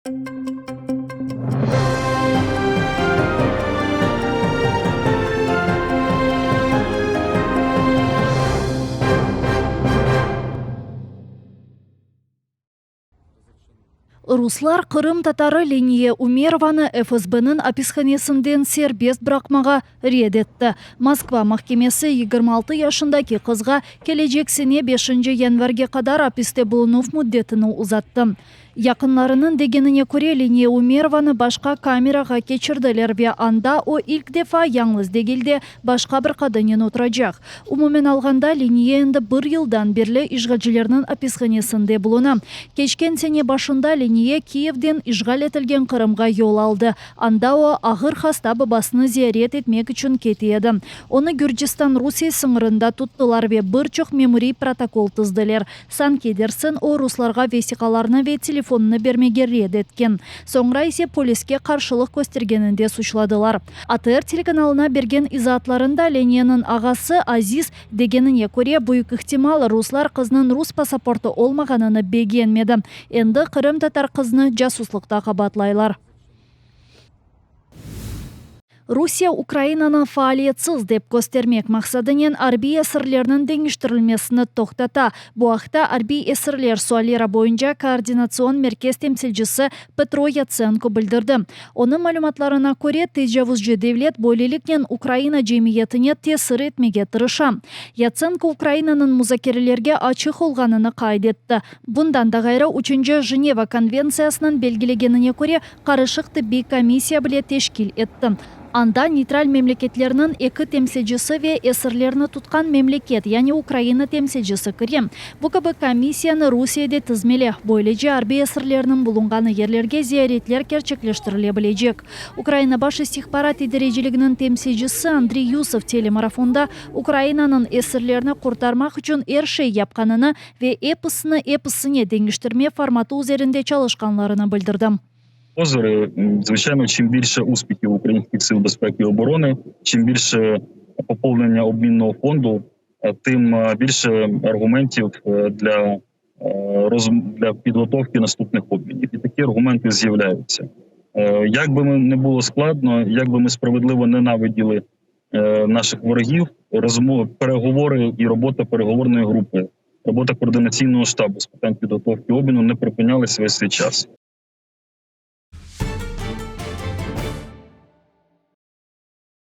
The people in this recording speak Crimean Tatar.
Ruslar qırımtatarı Leniye Umerovanı FSBniñ apishanesinden serbest bıraqmağa red etti. Moskva mahkemesi 26 yaşındaki qızğa kelecek sene beşinci yanvarge qadar apiste bulunuv müddetini uzattı. Yaqınlarınıñ degenine köre, Leniye Umerovanı başqa kamerağa keçirdiler ve anda o ilk defa yañlız degil de, başqa bir qadınnen oturacaq. Umumen alğanda, Leniye endi bir yıldan berli işğalcilerniñ apishanesinde buluna. Keçken sene başında Leniye Kiyevden işğal etilgen Qırımğa yol aldı. Anda o, ağır hasta babasını ziyaret etmek içün kete edi. Onı Gürcistan-Rusiye sıñırında tuttılar ve bir çoq memuriy protokol tizdiler. Sanki dersiñ, o, ruslarğa vesiqalarını ve telefonını bermege red etken. Soñra ise poliske qarşılıq köstergeninde suçladılar. ATR telekanalına bergen izaatlarında Leniyeniñ ağası Aziz degenine köre, büyük ihtimal, ruslar qıznıñ rus pasaportı olmağanını begenmedi. Endi qırımtatar qıznı casuslıqta qabaatlaylar. Rusiye Ukrainanı faaliyetsiz dep köstermek maqsadınen arbiy esirlerniñ deñiştirilmesini toqtata. Bu aqta arbiy esirler sualleri boyunca koordinatsion merkez temsilcisi Petro Yatsenko bildirdi. Onıñ malümatlarına köre, tecavuzcı devlet böyleliknen Ukraina cemiyetine tesir etmege tırışa. Yatsenko Ukrainanıñ muzakerelerge açıq olğanını qayd etti. Bundan da ğayrı, Üçünci Jeneva konventsiyasınıñ belgilegenine köre, qarışıq tibbiy komissiya bile teşkil etti. Anda neytral memleketlerniñ eki temsilcisi ve esirlerni tutqan memleket, yani Ukraina temsilcisi kire. Bu kibi komissiyanı Rusiye de tizmeli. Böylece arbiy esirlerniñ bulunğanı yerlerge ziyaretler kerçekleştirile bilecek. Ukraina Baş istihbarat idareciliginiñ temsilcisi Andriy Yusov telemarafonda Ukrainanıñ esirlerni qurtarmaq içün er şey yapqanını ve episini episine deñiştirme formatı üzerinde çalışqanlarını bildirdi. Ozırı, Zviçayno, çim bilşe uspihiv ukrainskih sil bezpeki i oboroni, çim bilşe popovnennâ obminnogo fondu, тим більше аргументів для для підготовки наступних обмінів. І такі аргументи з'являються. Як би ми не було складно, як би ми справедливо ненавиділи наших ворогів, розмови, переговори і робота переговорної групи, робота координаційного штабу з питань підготовки обміну не припинялися весь цей час.